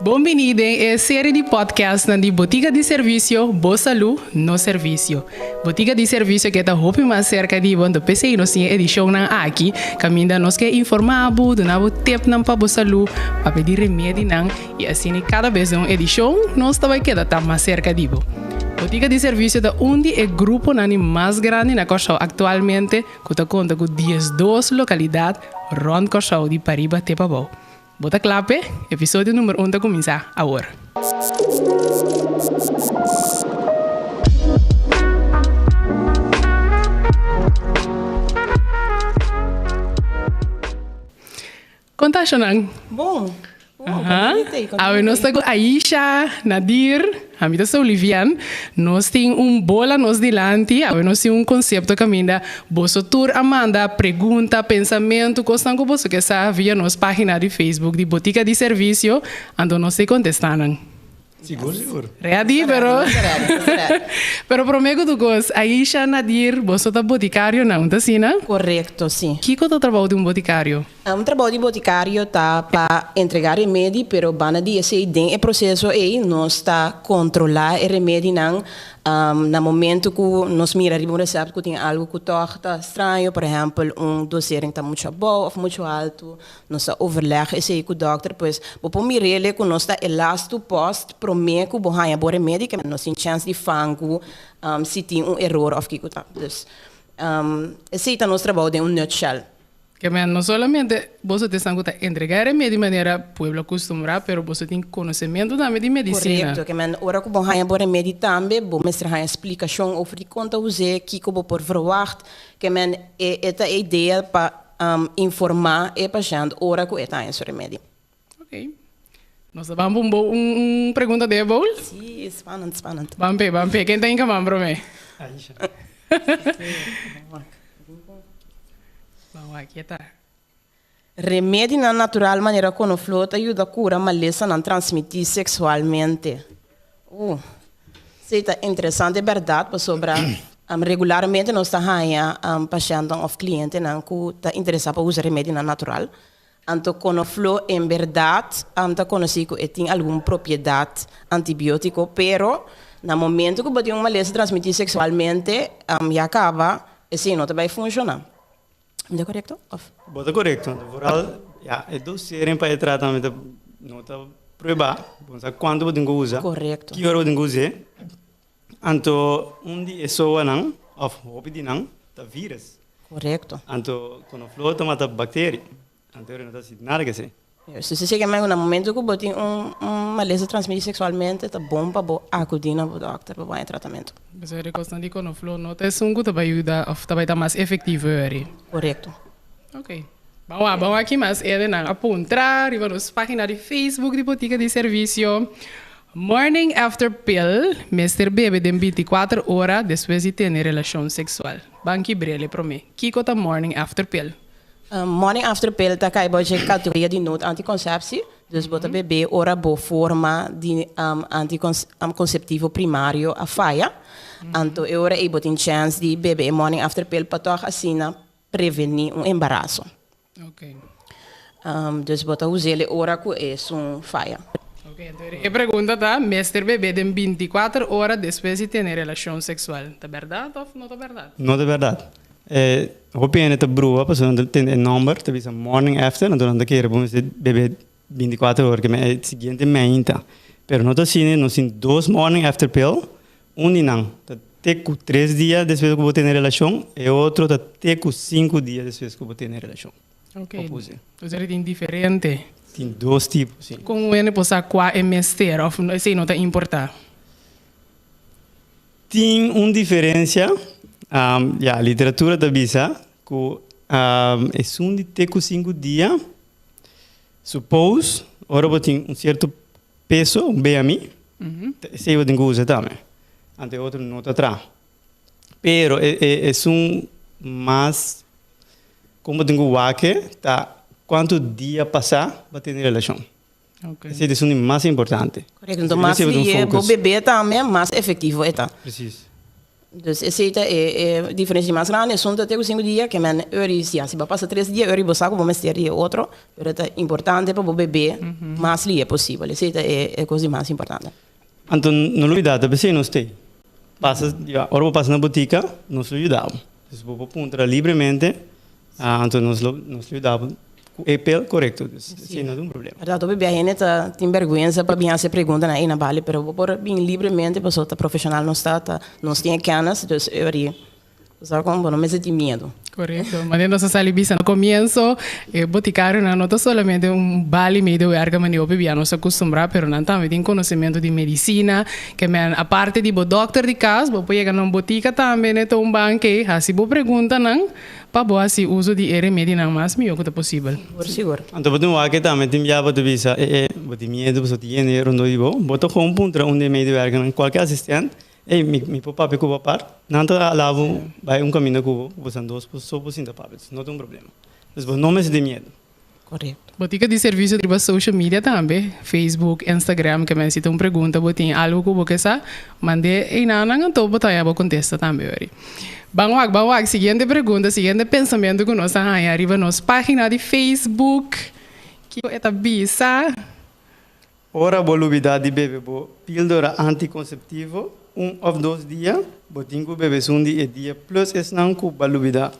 Bon bini den e serie di podcastnan di Botica di Servicio, Bo Salú, Nos Servicio. Botica di Servicio ke ta hopi mas serka di bo, anto p'esei nos tin e edishonnan aki kaminda nos ke informá bo, duna bo tipnan pa bo salú, papia di remedinan i asina kada bes den un edishon nos ta bai keda ta mas serka di bo. Botica di Servicio ta un di e gruponan di mas grandi na Kòrsou aktualmente ku ta konta ku diesdos lokalidat rònt Kòrsou di pariba te pabou. Bo ta kla p'e? Episodio number un ta kuminsá awor. Kon ta Shonan? Bon. Aha. Awe nos ta ku Aisha, Nadir, ami ta Solivian. Nos tin un bola nos dilanti. Awe nos tin un konsepto kaminda boso tur a manda pregunta, pensamentu, kosnan ku boso ke sa via nos página di Facebook di Botika di Servisio, anto nos ta kontestá nan. Sigur, sigur. Ready, pero pero promé ku tur kos, Aisha, Nadir, boso ta botikarionan, ta asina? Korekto, si. Kiko ta trabou di un botikario? Un trabou di botikario ta pa entregá remedi, pero banda di esei den e proseso ei nos ta kontrolá e remedinan na momento ku nos mira riba un resèpt ku tin algu ku tòg ta straño, por ehèmpel un dosering ta muchu abou òf muchu altu, Nos ta overleg esei ku dòkter, pues bo por mir'é ku nos ta e lastu pòst promé ku bo haña bo remedi, ke nos tin chèns di fangu si tin un eror òf kiko ta. Dus esei ta nos trabou den un nutshell. Ke men no solamente boso ta esnan ku ta entregá e remedi manera pueblo a kustumbrá, pero boso tin konosementu tambe di medisina. Korekto, ke men ora ku bo haña bo remedi tambe bo mester haña splikashon over di kon ta us'é, kiko bo por verwagt, ke men e ta e idea pa Informá e pashènt ora ku e ta haña su remedi. Ok. Nos ta ban pa un bo un pregunta den e bowl? Sí, spannend, spannend. Ban p'e, ban p'e. Ken ta hinka man promé? Aisha. Ban wak, ke ta? Remedinan natural manera konofló ta yuda kura malesanan transmití seksualmente. Uh, sí ta interesante bèrdat pasobra regularmente nos ta haña pashèntnan òf klientenan ku ta interesá pa usa remedinan natural. Anto konofló en bèrdat ta konosí ku e tin algun propiedat antibiótiko, pero na momento ku bo tin un malesa transmití seksualmente ya kaba esei no ta bai funshoná. Mi ta korekto òf? Bo ta korekto. Vooral ya e dosering pa e tratamento no ta prueba. Bo no sa kuantu bo tin ku usa. Korekto. Ki ora bo tin ku us'é. Anto un di e soanan òf hopi di nan ta vírus. Korekto. Anto konoflor ta mata bakteria. Anto no ta hasi nada ku esei. Si si ke men ku na momento ku bo tin un un malesa transmití seksualmente ta bon pa bo akudí na bo dòkter pa bo haña tratamentu. Pasobra e kosnan di konofló no ta esun ku ta bai yuda òf ta bai ta mas efektivo eri. Korekto. Ok. Ban wak, ban wak ki mas edenan a puntra riba nos página di Facebook di Botika di Servisio. Morning after pill mester bebe den bintikuater ora despues di tene relashon seksual. Ban kibr'el e promé. Kiko ta morning after pill? Morning after pill ta kai bou dje kategoria di nood antikonsepsie, dus bo ta bebe ora bo forma di antikonseptivo primario a faya, anto e ora ei bo tin chèns di bebe e morning after pill pa tòg asina prevení un embaraso. Dus bo ta us'el e ora ku esun faya. Ok, anto e pregunta ta, mester bebe den bintikuater ora despues di tene relashon seksual? Ta bèrdat òf no ta bèrdat? No ta bèrdat. E hopi hende ta brua pasobra nan ta tende e nomber ta bisa morning after anto nan ta kere bo mester bebe binticuater ora ke e siguiente meinta pero no ta asina nos tin dos morning after pill un di nan ta te ku tres dia despues ku bo tene relashon e otro ta te ku sinku dia despues ku bo tene relashon. Ok, entonces tin diferente. Tin dos tipo si. Kon un hende por sa kua e mester of esei no ta importa? Tin un diferencia, ya, literatura ta bisa cu esun di te cu sinku dia, suppose ora bo tin un cierto peso, un BMI, esey bo tin cu usa tambe, anto e otro no ta traha. Pero esun mas con bo tin cu wak ta cuanto dia pasa bo a tene relacion. Esei ta esun di mas importante. Korekto. Enton mas lihe bo bebe tambe, mas efektivo e ta. Presis. Dus esei ta e e diferensia mas grandi. Esun ta te ku sinku dia, ke men ori si bo a pasa tres dia ori bo sa ku bo mester di e otro, pero ta importante pa bo bebe mas lihe posibel. Esei ta e e kos di mas importante. Anto no lubida ta p'esei nos t'ei. Pasa, ya, ora bo pasa na botika, nos lo yuda bo. Dus bo por puntra libremente, anto nos lo nos lo yuda bo ku e pel korekto. Dus esei no ta un problema. Bèrdat, hopi bia hende ta tin bèrgwensa pa bin hasi e preguntanan ei na bali, pero bo por bin libremente pasobra ta profeshonal nos ta, ta nos tin e kènis, dus e ora Bo sa kon bo no mester tin miedu. Korekto. Manera nos a sali bisa na komienso, e botikarionan no ta solamente un bali medewerker manera hopi bia nos a kustumbrá, pero nan tambe tin konosementu di medisina, ke men aparte di bo dòkter di kas, bo por yega na un botika tambe ne ta un banke, hasi bo preguntanan pa bo hasi uso di e remedinan mas mihó ku ta posibel. Sigur, sigur. Anto bo tin wak ke tambe tin bia bo ta bisa, e e, bo tin miedu pasobra tin hende rondó di bo, bo ta kon puntra un di e medewerkernan, kualke asistent, Ey, mi mi por papia ku bo apart? Nan ta ala bo bai un kaminda ku bo, bo san dos por so por sinta papia, dus no ta un problema. Dus bo no mester tin miedu. Korekto. Bo tin ke di servisio riba social media tambe, Facebook, Instagram, ke men si ta un pregunta bo tin algu ku bo ke sa, mand'é einanan anto bo ta haña bo kontesta tambe ori. Ban wak, ban wak, siguiente pregunta, siguiente pensamentu ku nos a haña riba nos página di Facebook, kiko e ta bisa? Ora bo lubidá di bebe bo píldora antikonseptivo un òf dos dia, bo tin ku bebe esun di e dia plus esnan ku bo a lubidá.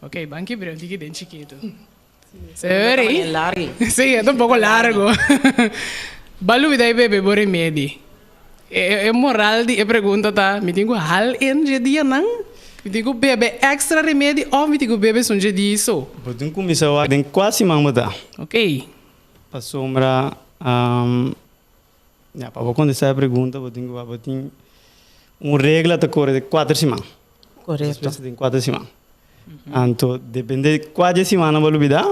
Ok, ban kibra un tiki den chikitu. Sorry. Sí, e ta un poko largo. Bo a lubidá di bebe bo remedi. E moral di e pregunta ta, mi tin ku hal en dje dianan? Mi tin ku bebe èkstra remedi òf mi tin ku bebe esun dje dia so? Bo tin kuminsá wak den kua siman bo ta. Ok. Pasobra, ya, pa bo kontestá e pregunta bo tin ku bo tin un regla ta kore di kuater siman. Korekto. Despues tin kuater siman. Anto depende di kua dje simannan bo lubidá,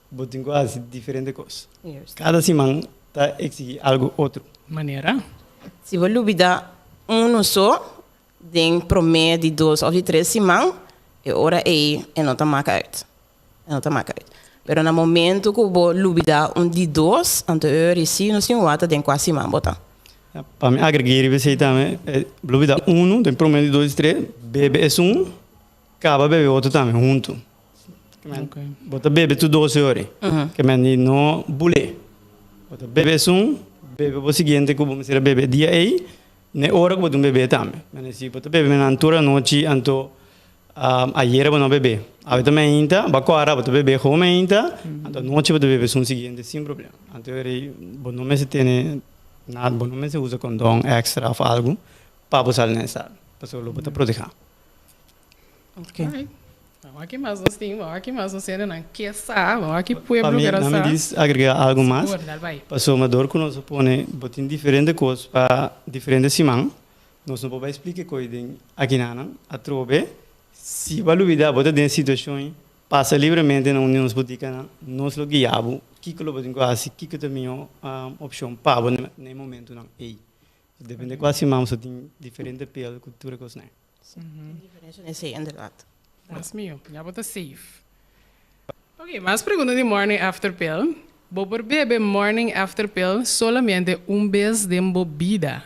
bo tin ku hasi diferente kos. Juist. Kada siman ta eksigí algu otro. Manera? Si bo lubidá unu so den promé di dos òf di tres siman, e ora ei e no ta maka uit. E no ta maka uit. Pero na momento ku bo lubida un di dos, anto e ora si nos tin wata den kua siman bo ta. Pa mi agreg'é riba esei tambe, bo lubida unu, den prome di dos di tres, bebe esun, kaba bebe otro tambe huntu. Bo ta bebe tur dos e ora. Ke men di no bul'é. Bo ta bebe esun, bebe bo siguiente ku bo mester a bebe e dia ei, n'e ora ku bo tin bebe tambe. Men si bo ta bebe nan tur anochi, anto Ayera bo no bebe. Awe ta mainta, bo a kòrda bo ta bebe gewoon mainta, anto anochi bo ta bebe esun siguiente sin problema. Anto e bo no mester tene nada, bo no mester usa kondon extra òf algu pa bo sali na estado, pasobra lo bo ta protehá. Ok. Bo aki mas nos tin, bo aki mas nos hendenan ke sa, bo aki pueblo keda sa. Pa mi, mi dis agrega algu mas. Sigur, dal bai. Pasobra dor ku nos a pone bo tin diferente kos pa diferente siman. Nos no por bai splika e koi den akinanan. Atrobe, si bo a lubida bo ta den situashon pasa libremente na un di nos botikanan, nos lo guia bo kiko lo bo tin ku hasi, kiko ta mihó opshon pa bo na e momentunan ei. Depende kua siman bo tin diferente pel ku tur e kosnan. Tin diferensha den esei inderdat. Mas mihó, ya bo ta safe. Ok, mas pregunta di morning after pill. Bo por bebe morning after pill solamente un bes den bo bida.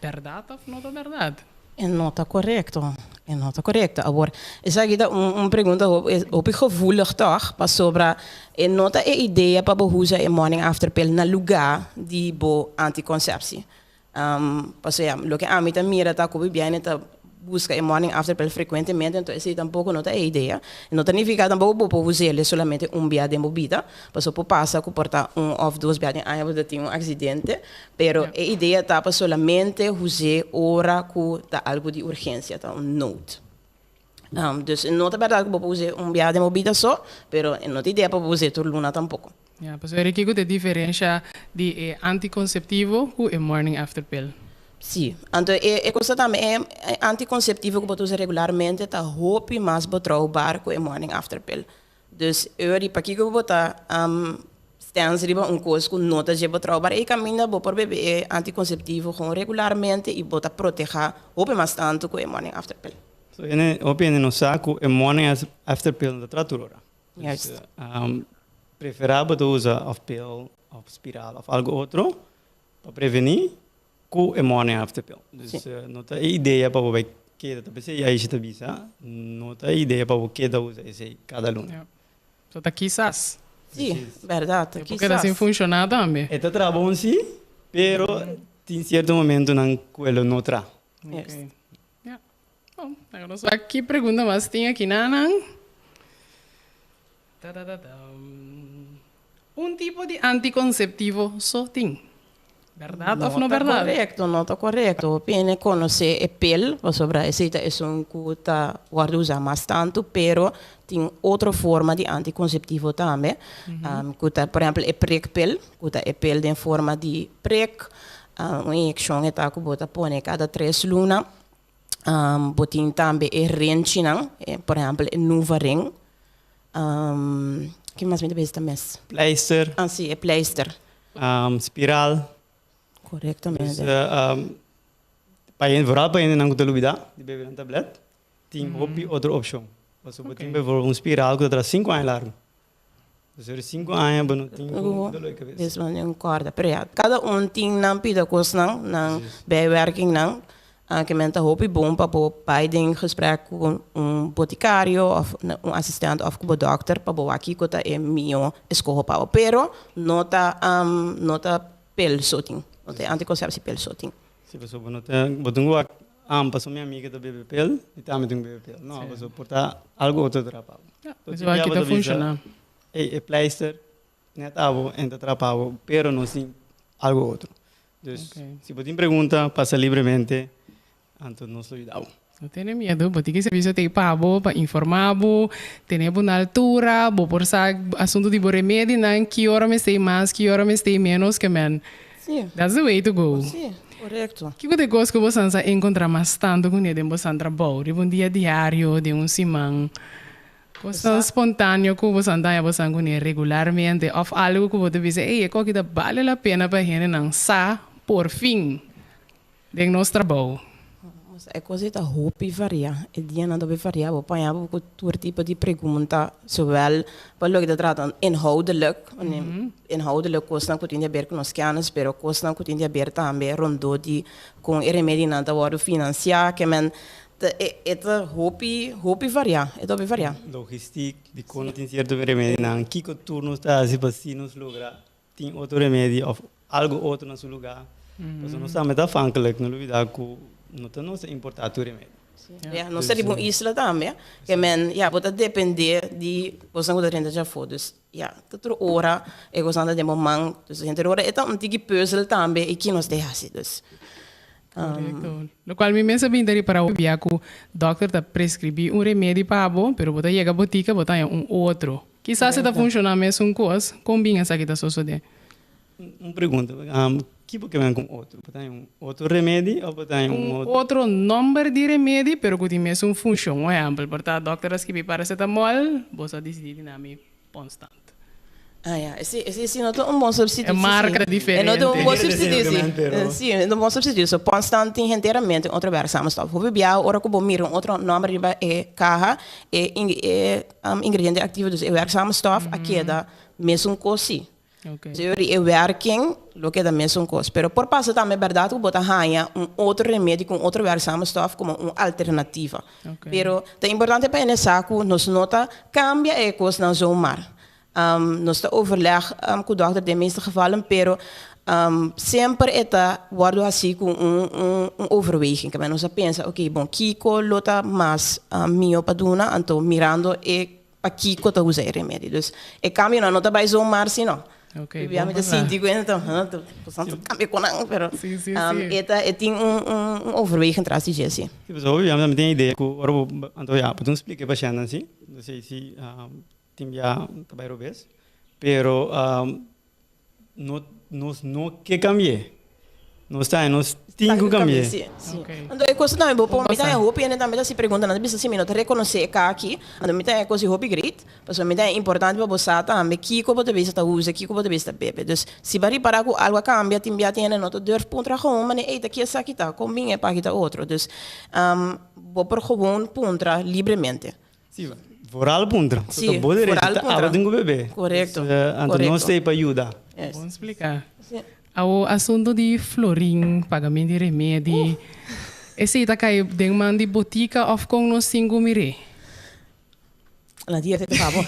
Berdad of no ta berdad? E no ta korekto. E no ta korekto. Awor, esaki ta un un pregunta hopi gevoelig tòg, pasobra e no ta e idea pa bo usa e morning after pill na lugá di bo antikonsepsie. Pasobra ya, loke ami ta mira ta ku bibianan ta buska e morning after pill frekuentemente, anto esei tampoko no ta e idea. E no ta nifiká tampoko ku bo por us'el solamente un bia den bo bida, pasobra por pasa ku por ta un òf dos bia den aña bo ta tin un aksidente, pero e idea ta pa solamente us'é ora ku ta algu di urgensia, ta un nood. Dus no ta bèrdat ku bo por us'é un bia den bo bida so, pero e no ta idea pa bo us'é tur luna tampoko. Ya, pasobra e kiko ta e diferensha di e antikonseptivo ku e morning after pill? Sí, anto e e cosa tambe e antikonseptivo ku bo ta usa regularmente ta hopi mas betrouwbaar ku e morning after pill. Dus e ora di pakiko bo ta stens riba un kos ku no ta dje betrouwbaar ei kaminda bo por bebe e antikonseptivo gewoon regularmente i bo ta proteha hopi mas tantu ku e morning after pill. So hende, hopi hende no sa ku e morning after pill no ta traha tur ora. Juist. Preferá bo ta usa of pil of spiral of algo otro pa prevení ku e morning after pill. Dus no ta e idea pa bo bai. keda ta p'esei Aisha ta bisa no ta idea pa bo keda usa esei kada luna. Ja. So ta kisas. Sí, bèrdat, ta E por keda sin kisas. funshoná tambe. E ta traha bon sí, pero tin sierto momentonan ku e lo no traha. Juist. Ok. Ja. Bon, laga nos wak ki pregunta mas tin aki nanan. Ta ta ta tam. Un tipo di antikonseptivo so tin. Bèrdat òf no No ta bèrdat? korekto, no ta korekto. Hopi hende konosé e pil, pasobra esei ta esun ku ta wòrdu usá mas tantu, pero tin otro forma di antikonseptivo tambe, ku ta por ehèmpel e prikpil, ku ta e pil den forma di prik, un inyekshon e ta ku bo ta pone kada tres luna. Bo tin tambe e renchinan, por ehèmpel e Nuvaring. Ke mas mi ta bisa ta mes? Pleister. Ah, si, e pleister. Spiral. Korektamente. Dus, pa hende, vooral pa hendenan ku ta lubidá di bebe nan tablet, tin hopi otro opshon. Pasobra bo tin bijvoorbeeld un spiral ku ta dura sinku aña largu. Dus ora sinku aña bo no tin ku dolor di kabes. Des bo no tin kòrda. Pero ya, kada un tin nan pida kosnan, nan bijwerkingnan, ke men ta hopi bon pa bo bai den gesprek ku un botikario òf un asistènt òf ku bo dòkter pa bo wak kiko ta e mihó eskoho pa bo. Pero no ta no ta pil so tin, no ta e antikonsepsie pil so tin. Si, pasobra bo no ta, bo tin ku wak, ah, pasobra mi amiga ta bebe pil, mi tambe tin ku bebe pil. No, pasobra por ta algu otro ta trapa bo. Ya, pasobra aki ta funshoná. Ey, e pleister net abo en ta trapa bo, pero no sin algu otro. Dus, si bo tin pregunta, pasa libremente, anto nos lo yuda bo. No tene miedu, bo tin ki servisio t'ei pa bo, pa informá bo, tene bo na altura, bo por sa asuntu di bo remedinan, ki ora mester ei mas, ki ora mester ei ménos, ke men. Sí. That's the way to go. Sí, korekto. Kiko ta e kos ku bo san sa enkontrá mas tantu kuné den bo san trabou, riba un dia diario, den un siman? Kosnan spontaneo ku bo san daña bo san kuné regularmente òf algu ku bo ta bisa, ey, e koki ta bale la pena pa hendenan sa por fin den nos trabou. E kos ei ta hopi varia. E dianan ta hopi varia. Bo paña bo ku tur tipo di pregunta, zowel pa loke ta trata inhoudelijk, inhoudelijk kosnan ku tin di haber ku nos kennis, pero kosnan ku tin di haber tambe rondó di kon e remedinan ta wòrdu finansiá. Ke men Ta e ta hopi hopi variá, e ta hopi variá. Logistiek, dikon no tin sierto remedinan, kiko tur nos ta hasi pa si nos logra tin otro remedi òf algu otro na su lugá. Pasobra nos tambe ta afhankelijk, no lubidá ku no ta nos ta importá tur remedi. Ya, nos ta riba un isla tambe, ke men, ya, bo ta dependé di kosnan ku ta drenta djafó. Dus, ya, ta tur ora e kosnan ta den bo man. Dus henter ora e ta un tiki pùzel tambe i ki nos ta hasi. Dus. Korekto. Lokual mi mes a bin ta ripará hopi bia ku dòkter ta preskribí un remedi pa bo, pero bo ta yega botika bo ta haña un otro. Kisas e ta funshoná mesun kos, kon bin esaki ta sosodé? Un pregunta, ki bo ke men ku un otro? Bo ta haña un otro remedi òf bo ta haña un Un otro nòmber di remedi, pero ku tin mesun funshon. Un ehèmpel, por ta dòkter a skibi paracetamol, bo sa disidí di nami Ponstant. Ah ya, esei esei si no ta un bon substitutie E marca si. diferente. E no ta un bon substitutie si. Pero. Si, e no ta un bon substitutie. So Ponstant tin henteramente un otro werkzame stof. Hopi biaha ora ku bo mira un otro nomber riba e kaha, e e ingrediente activo, dus e werkzame stof a keda mesun kos si. Okay. Dus e werking lo keda mesun kos. Pero por pasa tambe bèrdat ku bo ta haña un otro remedi ku un otro werkzame stof komo un alternativa. Okay. Pero ta importante pa hende sa ku nos no ta kambia e kosnan zomaar. Nos ta overleg ku dòkter den meeste gevallen, pero semper e ta wòrdu hasí ku un un overweging. Kaba nos a pensa, oke, bon, kiko lo ta mas mihó pa duna? Anto mirando e pakiko ta usa e remedi. Dus e kambionan no ta bai zomaar si no. Oké, Bia mi ta sinti ku e ta, huh, ta pasando ta kambia ku nan, pero Sí, sí, sí. e ta e tin un un un overweging tras di dje, si. Sí, pasobra hopi bia mi tambe tin e idea ku ora bo, anto ya, bo tin splika e pashèntnan si, no sei si tin bia ta bai robes, pero no nos no ke kambi'é. Nos ta nos tin ku kambi'é. Sí, sí. Anto e kos tambe bo por mi ta hopi hende tambe ta hasi pregunta, nan ta bisa si mi no ta rekonosé e kaki, anto mi ta e kos di hopi great, pasobra mi ta importante pa bo sa tambe kiko bo ta bisa ta usa, kiko bo ta bisa ta bebe. Dus si bo a ripará ku algu a kambia tin bia tin hende no ta durf puntra gewoon manera ey ta ki esaki ta, kon bin e paki ta otro. Dus bo por gewoon puntra libremente. Sí, vooral puntra. Sí, Ta bo derecho, vooral ta puntra. abo tin ku bebe. Korekto, Dus, anto korekto. nos ta ei pa yuda. Yes. Bon spliká. Sí. Awo asunto di florin, pagamento di remedi. Esei ta kai den man di botika òf kon nos tin ku mir'é? La dieta te pa bo.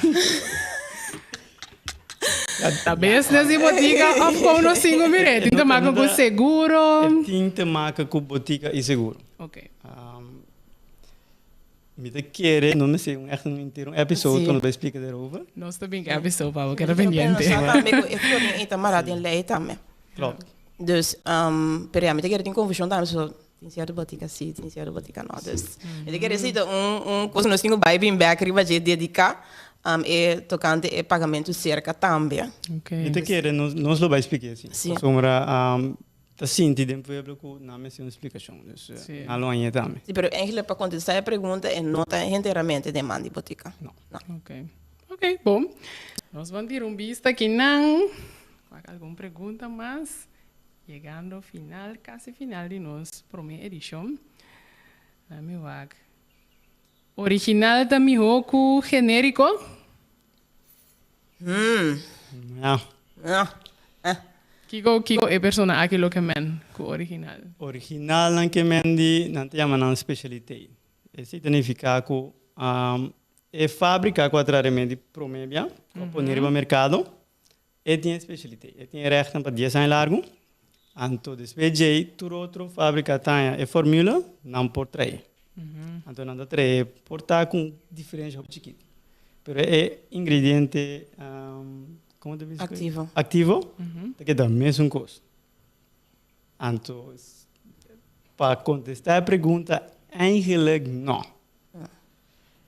Ta business di botika òf kon nos tin ku mir'é? Tin te maka ku seguro? E tin te maka ku botika i seguro. Ok. Mi ta kere, no mester un echt un entero un episode pa nos bai splika derover. Nos ta bin ku episode pa bo, keda pendiente. Pero nos sa tambe ku e florin ei ta mará den lei tambe. Klopt. Dus, pero ya mi ta kere tin konfushon tambe, so tin sierto botika si, tin sierto botika no. Dus mi ta kere si ta un un kos ku nos tin ku bai bin bèk riba dje dediká e tokante e pagamentu serka tambe. Mi ta kere nos nos lo bai splik'é si. Pasobra ta sinti den pueblo ku nan mester un splikashon. Dus nan lo hañ'é tambe. Si, pero eigenlijk pa kontestá e pregunta e no ta henteramente den man di botika. No. No. Ok. Ok, bon. Nos ban tira un bista akinan. Wak algun pregunta mas. Yegando final, kasi final di nos promé edishon. Lami wak. Original ta mihó ku genériko? Hmm. Ja. Ja. Eh. Kiko, kiko e persona aki lo ke men ku original? Original nan ke men di, nan ta yama nan specialiteit. Esei ta nifiká ku e fábrika ku a traha remedi promé bia, ku a pone riba merkado, E tin e specialiteit, e tin e rechten pa dies aña largu, anto despues djei tur otro fabrica ta haña e formula, nan por trae. Anto nan ta trae por ta cu un diferencia hopi chikito, pero e ingrediente como ta bisa? Activo. Activo ta keda mesun cos. Anto pa contesta e pregunta eigenlijk no.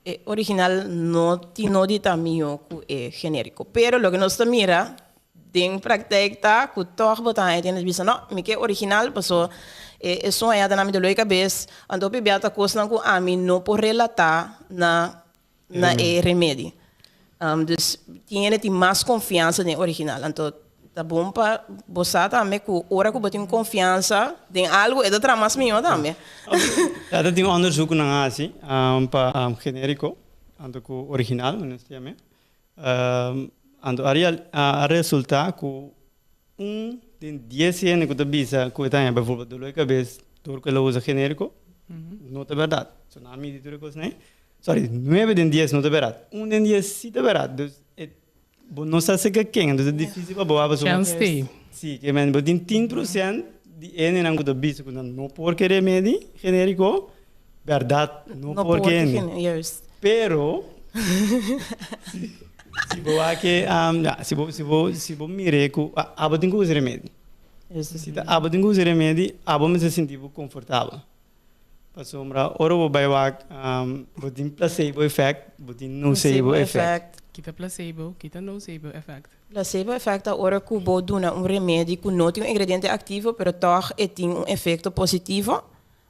E original no tin nodi ta mihó ku e genériko. Pero loke nos ta mira den praktijk ta ku tòg bo ta haña tin hende bisa, no, mi ke original paso e esun ayá ta na mi doló di kabes. Anto hopi bia ta kosnan ku ami no por relatá na na e remedi. Dus tin hende tin mas konfiansa den original. Anto ta bon pa bo sa tambe ku ora ku bo tin konfiansa den algu e ta traha mas mihó tambe. Ya ta tin onderzoek ku nan a hasi pa generiko anto ku original nos ta yam'e. Anto a resulta ku un den dies hende ku ta bisa ku e ta haña bijvoorbeeld dolor di kabes dor ku el a usa generiko no ta bèrdat. So nan a midi tur e kosnan ei. Sorry, nuebe den dies no ta bèrdat. Un den dies si ta bèrdat. Dus e bo no sa seka ken, entonces ta dificil pa bo wak pasobra. Chance t'ei. Si, ke men bo tin tin procent di hendenan ku ta bisa ku nan no por ke remedi generico, bèrdat no por ke hende. Juist. Pero si si bo wak ke ya si bo si bo si bo mir'é ku abo tin ku usa remedi. Si ta abo tin ku usa remedi, abo mester sinti bo konfortabel. Pasobra ora bo bai wak bo tin placebo effect, bo tin nocebo effect. Kita placebo, kita nocebo effect? Placebo effect ta ora ku bo duna un remedi ku no tin un ingrediente aktivo pero tòg e tin un efekto positivo.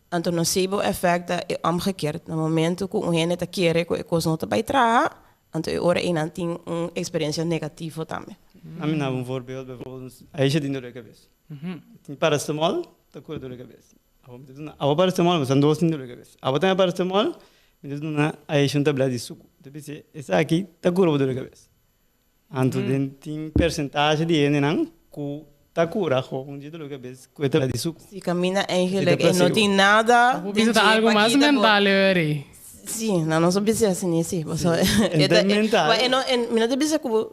Anto nocebo effect ta e omgekeerd, na momento ku un hende ta kere ku e kos no ta bai traha, anto e ora ei nan tin un eksperensia negativo tambe. Ami na un voorbeeld, bijvoorbeeld, Aisha tin dolor di kabes. Tin paracetamol ta kura dolor di kabes. Abo mi ta duna abo paracetamol, bo sa dos tin dolor di kabes. Abo tambe paracetamol, mi ta duna Aisha un tablet di suku. Mi ta bisa esaki ta kura bo dolor di kabes. Anto den tin percentahe di hendenan ku ta kura gewoon di dolor di kabes ku e tablet di suku. Si kaminda eigenlijk e no tin nada Bo bisa ta algu mas mental e. Sí, nan no sa bisa asina sí. Pasobra E ta mental. E no, mi no ta bisa ku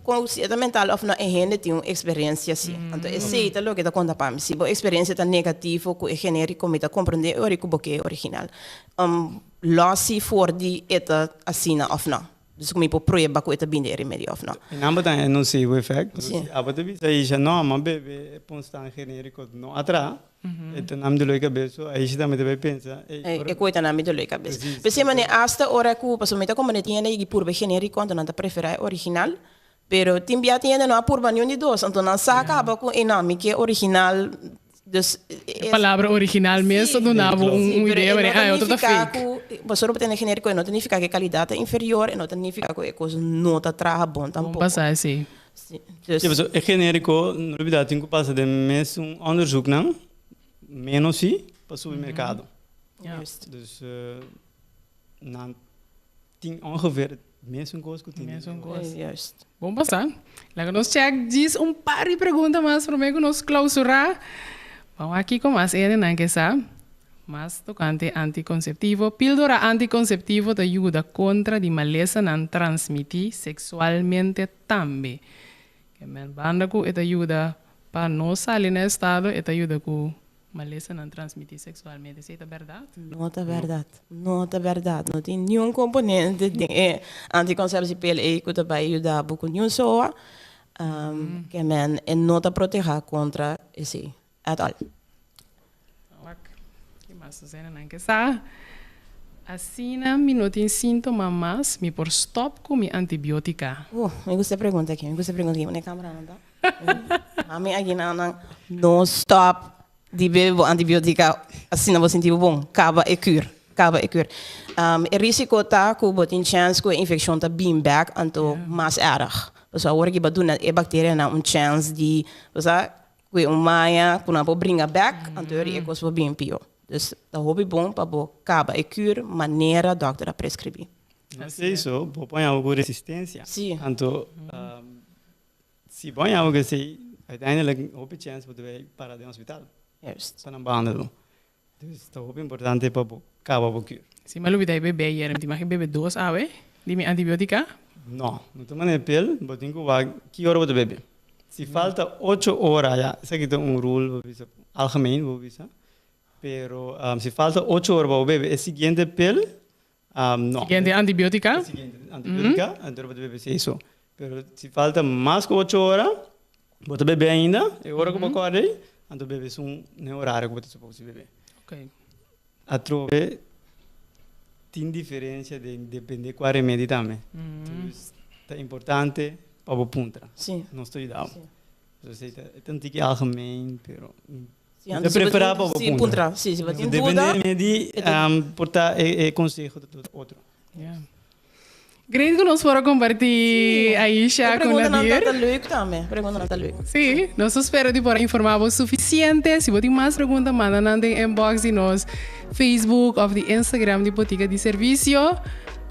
kon si e ta mental òf no, e hende tin un eksperensia así. Anto esei ta loke ta konta pa mi. Si bo eksperensia ta negativo ku e genériko, mi ta komprendé e ora ku bo ke e original. Lòs si for di e ta asina òf no. Dus ku mi por prueba ku e ta bini di e remedio òf no. E nan bo ta e nocivo effect. Si abo ta bisa Aisha, no, m'a bebe e ponstan generico no a traha. E ta na mi dolor di kabes, so Aisha tambe ta bai pensa, ey, E koe ta na mi dolor di kabes. P'esei manera asta ora ku, pasobra mi ta komprende tin hende yegi purba e generico anto nan ta preferá e original, pero tin bia tin hende no a purba niun di dos, anto nan sa kaba ku ey no, mi ke original, dus E palabra original mes ta duna bo un idea manera, ah, e otro ta fake. Pasobra bo tene generico e no ta nifiká ku e kalidat ta inferior, e no ta nifiká ku e kos no ta traha bon tampoko. Bon pasá esei. Sí, pasobra e generico, no olbida, tin cu pasa den mesun onderzoeknan, menos sí, pa subi mercado. Dus nan tin ongeveer het mesun cos cu tin. Mesun cos. Bon pasa. Laga nos check djis un par di pregunta mas prome cu nos clausura. Ban wak kico mas hendenan ke sa. Mas tokante antikonseptivo, Píldora antikonseptivo ta yuda kontra di malesanan transmití seksualmente tambe. Ke men banda ku e ta yuda pa no sali na estado, e ta yuda ku malesanan transmití seksualmente. Esei ta bèrdat? No ta bèrdat. No ta bèrdat. No tin niun komponente den e antikonsepsiepil ei ku ta bai yuda bo ku niun soa. Ke men e no ta protehá kontra esei at all. Wak, ki mas nos hende nan ke sa. Asina mi no tin síntoma mas, mi por stòp ku mi antibiótika? Uh, mi gusta e pregunta aki, mi gusta e pregunta aki. Unda e kámara nan ta? Mami aki nan nan no stòp di bebe bo antibiótika asina bo sinti bo bon. Kaba e kür, kaba e kür. E risiko ta ku bo tin chèns ku e infekshon ta bin bèk anto mas èrg. Pasobra awor aki bo a duna e bakterianan un chèns di, bo sa, Ku e un maña ku nan por bringa bek, anto e kos por bin pio. Dus ta hopi bon pa bo kaba e kür manera dòkter a preskribí. No esei so, bo por haña ku resistensia. Sí. Anto si bo haña ku esei, uiteindelijk hopi chèns bo ta bai para den hospital. Juist. Pa nan behandel bo. Dus ta hopi importante pa bo kaba bo kür. Si mi a lubida e bebe ayer, mi tin mag e bebe dos awe di mi antibiotica? No, no ta manera pel, bo tin ku wak ki ora bo ta bebe. Si falta ocho ora, ya, esaki ta un rule bo bisa, algemeen bo bisa, pero si falta ocho ora pa bo bebe e siguiente pel, no. Siguiente antibiotica? E siguiente antibiotica, anto bo ta bebe seis so. Pero si falta mas ku ocho ora, bo ta bebe ainda, e ora ku bo kòrda ei, anto bebe esun na e orario ku bo ta supos di bebe. Atrobe tin diferensia den depende kua remedi tambe. Dus ta importante pa bo puntra. Nos ta yuda bo. Esei ta un tiki algemeen, pero. Si antes si bo tin, si puntra, si si bo tin duda. Depende di por ta e conseho ta otro. Yeah. Great ku nos por a kompartí Aisha ku Nadir. E preguntanan ta leuk tambe, preguntanan ta leuk. Sí, nos ta spera di por a informá bo sufisiente. Si bo tin mas pregunta manda nan den inbox di nos Facebook òf di Instagram di Botica di Servisio.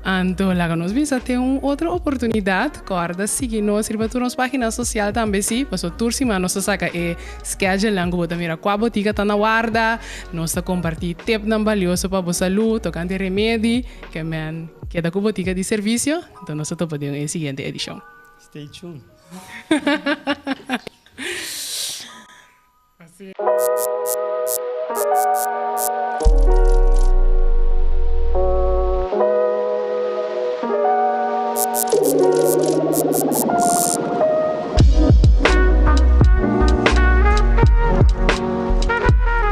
Anto laga nos bisa ten un otro oportunidat. Kòrda sigui nos riba tur nos página sosial tambe sí, pasobra tur siman nos ta saka e schedulenan ku bo ta mira kua botika ta na warda. Nos ta kompartí tipnan balioso pa bo salú tokante remedi. Ke men keda ku botika di servisio. Anto nos ta topa den e siguiente edishon. Stay tuned. Así.